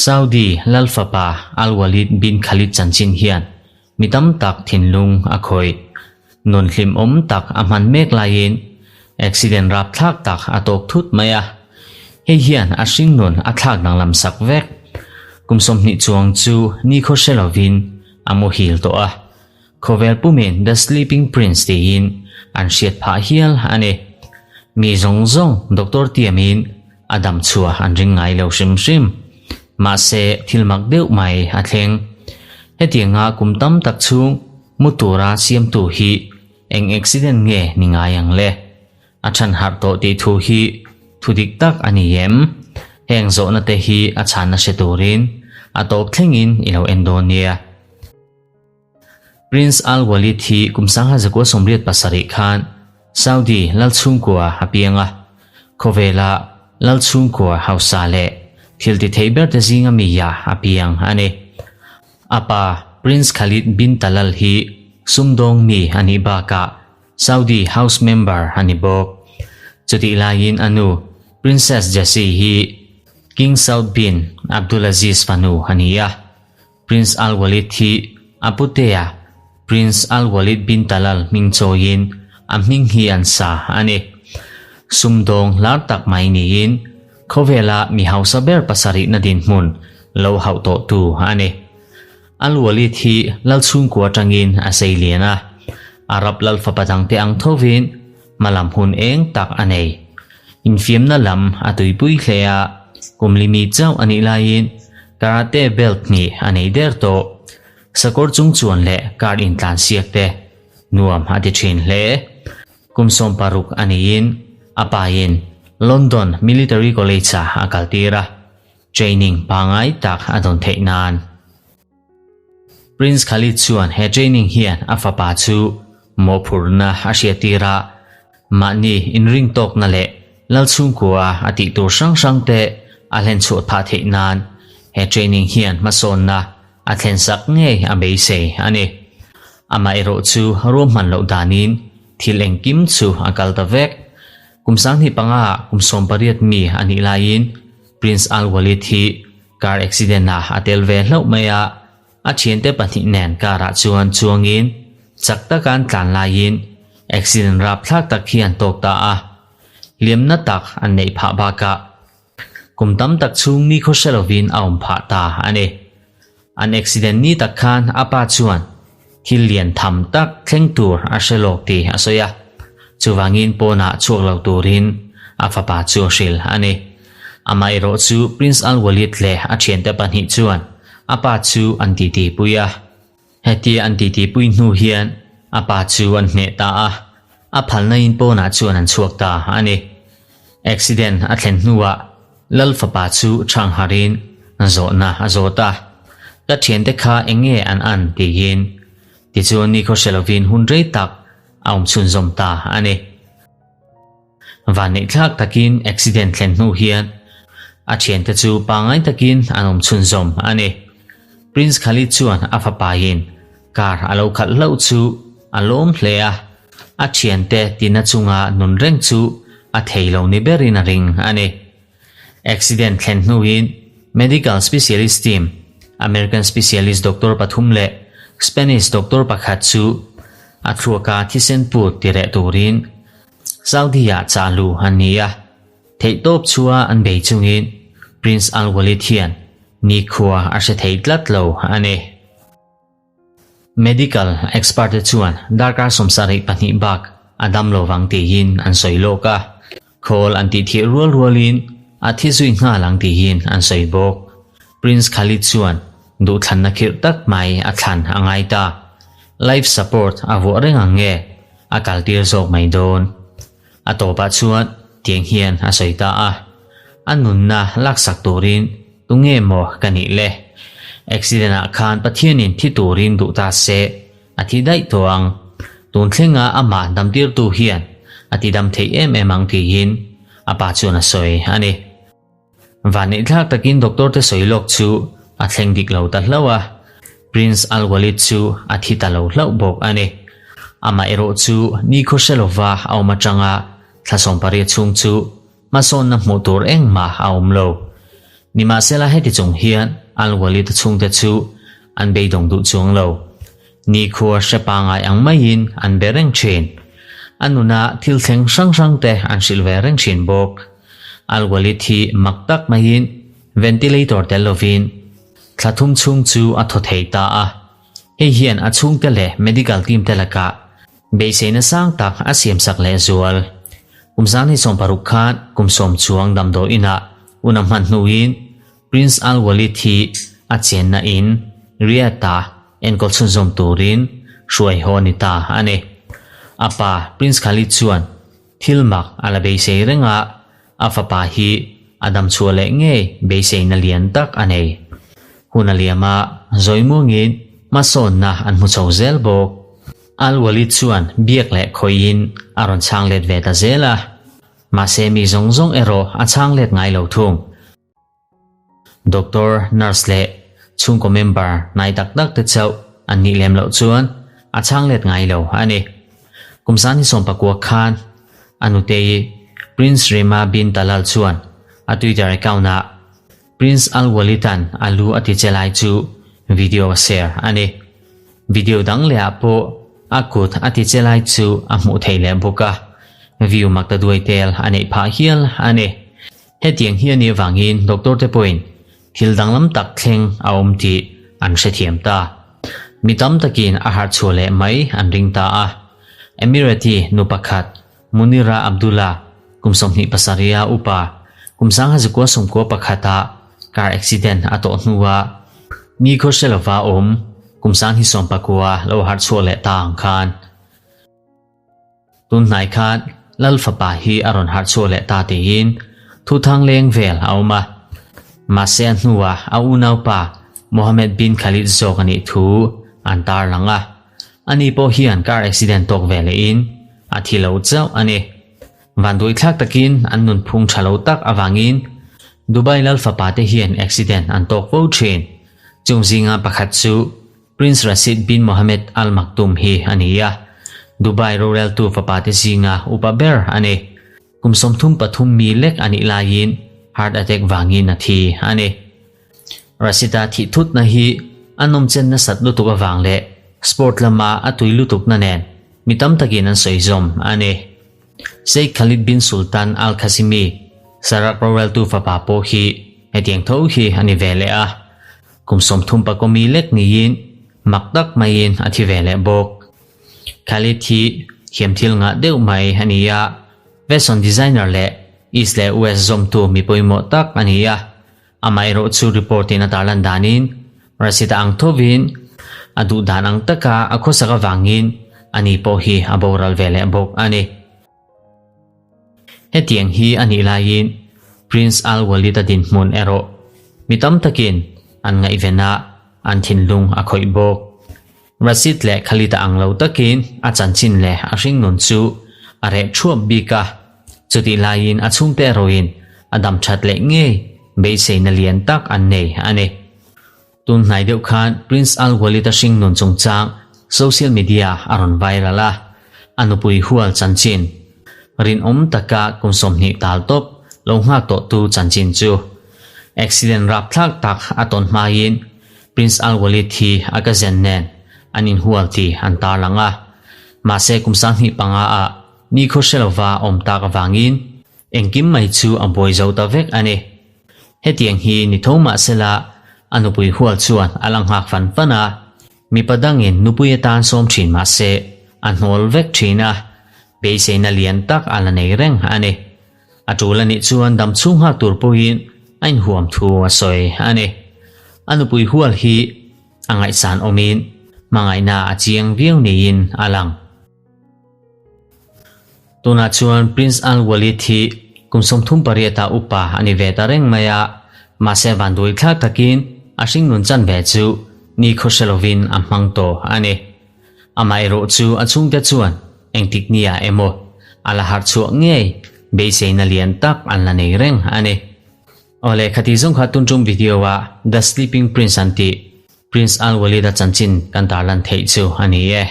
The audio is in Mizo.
Saudi Lal fapa Al-Walid bin Khalid chanchin hian mi tam tak thinlung a khawih. Nun hlimawm tak a hman mek laiin accident rapthlak tak a tawk thut mai a. Hei hian a hringnun a thlak danglam sak vek. Kum 20 chuang chu nikhaw hre lovin a muhil tawh a. Khawvel pumin The Sleeping Prince tiin an hriat phah hial a ni. Mi zawng zawng doctor tiamin a dam chhuah an ring ngai lo hrim hrim. Mahse thil mak deuh mai a thleng. Hetianga kum tam tak chhung mu tura siamtu hi eng accident nge ni ngai ang le? A chhan harh tawh tih thu hi thu dik tak a ni em? Heng zawhna te hi a chhanna hre turin a tawp thlengin i lo en dawn nia. Prince Al Walid hi kum 1987 khan Saudi lal chhungkua a piang a, khawvela lal chhungkua hausa leh thil ti thei ber te zinga mi ah a piang a ni. A pa Prince Khalid bin Talal hi sumdawng mi a nih bakah Saudi House member a ni bawk. Chutih laiin a nu Princess Jessie hi King Saud bin Abdulaziz fanu a ni a. Prince Al Walid hi a putea Prince Al Walid bin Talal hming chawiin a hming hi an sa a ni. Sumdawng hlar tak mai niin khawvela mi hausa ber pasarihna dinhmun lo hauh tawhtu a ni. Al Walid hi lal chhungkua atangin a sei lian a, Arab lal fapa dangte ang thovin hmalam hun eng tak a nei. Infiamna lam a tuipui hle a, kum limi chauh a nih laiin karate belt hnih a nei der tawh. Sakawr chung chuan leh kar intlan siak te nuam a ti thin hle. Kum 16 a niin a pain London Military College-ah a kaltir a, training pangngai tak a dawn theih nan. Prince Khalid chuan he training hian a fapa chu mawhphurhna a hriattir a, mahni inring tawkna leh lal chhungkua a tih tur hrang hrang te a hlen chhuah phah theih nan he training hian hmasawnna a thlen sak ngei a beisei a ni. Amaherawh chu ruahman loh danin thil engkim chu a kal ta vek. Kum 25 ah kum 18 mi a nih laiin Prince Al Walid hi car accident ah a tel ve hlauh mai a, a thiante pahnih nen car ah chuan chuangin chak taka an tlan laiin accident rapthlak tak hi an tawk ta a, hliamna tak an neih phah bakah kum tam tak chhung ni khaw hre lovin a awm phah ta a ni. An accident ni tak khan a pa chuan thil lian tham tak thleng tur a hre lawk tih a sawi a, chuvangin pawnah chhuak lo turin a fapa chu a hrilh a ni. Amaherawh chu Prince Al Walid leh a thiante pahnih chuan a pa chu an titi pui a. Hetia an titi pui hnu hian a pa chu an hneh ta a, a phalna in pawnah chuan an chhuak ta a ni. Accident a thlen hnuah Lal fapa chu chhang harin zawhna a zawt a, Ka thiante kha eng nge an an? tiin. Tichuan nikhaw hre lovin hun rei tak a awm chhunzawm ta a ni. Vanneihthlak takin accident thlen hnu hian a thiante chu pangngai takin an awm chhunzawm a ni. Prince Khalid chuan a fapain car a lo khalh hlauh chu a lawm hle a, a thiante tina chunga nun reng chu a thei lo ni berin a ring a ni. Accident thlen hnuin medical specialist team, American specialist doctor pathum leh Spanish doctor pakhat chu a thluaka thisen put ti reh turin Saudi-ah chah luh an ni a. Theihtawp chua an bei chungin Prince Al Walid hian nikhua a hre thei tlat lo a ni. Medical expert te chuan darkar 72 bak a dam lo vang tiin an sawi lawk a, khawl an tih thih rual rualin a thi zui nghal ang tiin an sawi bawk. Prince Khalid chuan duhthlanna khirh tak mai a thlan a ngai ta. Life support a vuah reng ang nge a kaltir zawk mai dawn. A tawpah chuan tiang hian a sawi ta a, A nunna laksak turin tunge maw ka nih le? Accident ah khan Pathianin thi turin duh ta se a thi daih tawh ang. Tun thlenga amah damtirtu hian a ti dam thei em em ang tiin a pa chuan a sawi a ni. Vanneihthlak takin doctor te sawi lawk chu a thleng dik lo ta hlauh a, Prince Al Walid chu a thi ta lo hlauh bawk a ni. Amaherawh chu nikhaw hre lova a awm atanga thla 18 chhung chu. hmasawnna hmuh tur engmah a awm lo. Nimahsela heti chung hian Al-Walid-a chhungte chu an beidawng duh chuang lo. Nikhua hre pangai ang maiin an be reng thin. A nuna thil thleng hrang hrang te an hrilh ve reng thin bawk. Al-Walid hi mak tak maiin ventilator tel lovin thla thum chhung chu a thaw thei ta a. Hei hian a chhungte leh medical team te lakah beiseina sang tak a siamsak lehzual. Kum 2016 khan kum sawm chuang damdawi inah un a hman hnuin Prince Al Walid hi a chenna in Riyadh-a enkawl chhunzawm turin hruai haw a ni ta a ni. A pa Prince Khalid chuan thil mak a la beisei reng a, a fapa hi a dam chhuah leh ngei beiseina lian tak a nei. Hun a liam a, zawi muangin hmasawnna an hmu chho zel bawk. Al Walid chuan biak leh khawihin a rawn chhang let ve ta zel a, mahse mi zawng zawng erawh a chhang let ngai lo thung. Doctor, nurse leh chhungkaw member hnai tak tak te chauh an nih lem loh chuan a chhang let ngai lo a ni. Kum 2019 khan a nutei Prince Rima bin Talal chuan a Twitter account ah Prince Al Walid-a'n a lu a ti che lai chu video a share a ni. Video dang leh ah pawh a kut a ti che lai chu a hmuh theih leh bawk a, view mak ta duai tel a neih phah hial a ni. Hetiang hi a nih avangin doctor te pawhin thil danglam tak thleng a awm tih an hrethiam ta. Mi tam takin a harh chhuah leh mai an ring ta a. Emirati nu pakhat Munira Abdullah kum 27 a upa kum 1991 ah car accident a tawh hnua nikhaw hre lova awm kum 2019 lo harh chhuah leh ta ang khan Tun hnai khan Lal fapa hi a rawn harh chhuah leh ta tiin thu thang leng vel a awm a. Mahse a hnuah a unaupa Mohammed bin Khalid zawk a nih thu an tarlang a. Ani pawh hian car accident tawk ve lehin a thi lo chauh a ni. Vanduaithlak takin an nunphung tha lo tak avangin Dubai Lal fapa te hian accident an tawk fo thin. Chung zinga pakhat chu Prince Rashid bin Mohammed Al Maktoum hi a ni a, Dubai roreltu fapa te zinga upa ber a ni. Kum 33 mi lek a nih laiin heart attack vangin a thi a ni. Rashid-a thih thutna hi a nawmchen nasat lutuk avang leh sport lama a tui lutukna nen mi tam takin an sawi zawm a ni. Sheikh Khalid bin Sultan Al Qasimi, Sarawak roreltu fapa pawh hi hetiang tho hi a ni ve leh a. Kum 30 mi lek niin mak tak maiin a thi ve leh bawk. Khalid hi thiamthil ngah deuh mai a ni a, fashion designer leh East leh West zawmtu mi pawimawh tak a ni a. Amaherawh chu report in a tarlan danin Rashid-a ang thovin a duh dan ang taka a khawsak avangin ani pawh hi a boral ve leh bawk a ni. Hetiang hi a nih laiin Prince Al Walid-a dinhmun erawh mi tam takin an ngaihven a, an thinlung a khawih bawk. Rashid leh Khalid-a ang lo takin a chanchin leh a hringnun chu a reh thuap bik a, chutih laiin a chhungte erawhin a dam that leh ngei beiseina lian tak an nei a ni. Tun hnai deuh khan Prince Al Walid-a hringnun chungchang social media a rawn viral a, a nupui hual chanchin rinawm taka kum 20 tal tawp lo nghak tawhtu chanchin chu accident rapthlak tak a tawn hmaiin Prince Al Walid hi a cousin nen an inhual tih an tarlang a, mahse kum 25 ah nikhaw hre lova awm tak avangin Engkim mai chu a buai zo ta vek a ni. Hetiang hi ni tho mah sela, a nupui hual chuan a la nghak fan fan a, mipa dangin nupui atan sawm thin mah se, a hnawl vek thin a, beiseina lian tak a la nei reng a ni. A tul a nih chuan dam chhung nghak tur pawhin a inhuam thu a sawi a ni. A nupui hual hi a ngaihsan awmin hmangaihna a chiang viau niin a lang. Tunah chuan Prince Al Walid hi kum 38 ah upa a ni ve ta reng mai a, mahse vanduai thlak takin a hringnun chan ve chu ni khaw hre lovin a hmang tawh a ni. Amaherawh chu a chhungte chuan engtik nia emaw a la harh chhuah ngei beiseina lian tak an la nei reng a ni. Awle khati zawng kha tun tum video ah The Sleeping Prince an tih Prince Al Walid-a chanchin kan tarlan theih chu a ni e.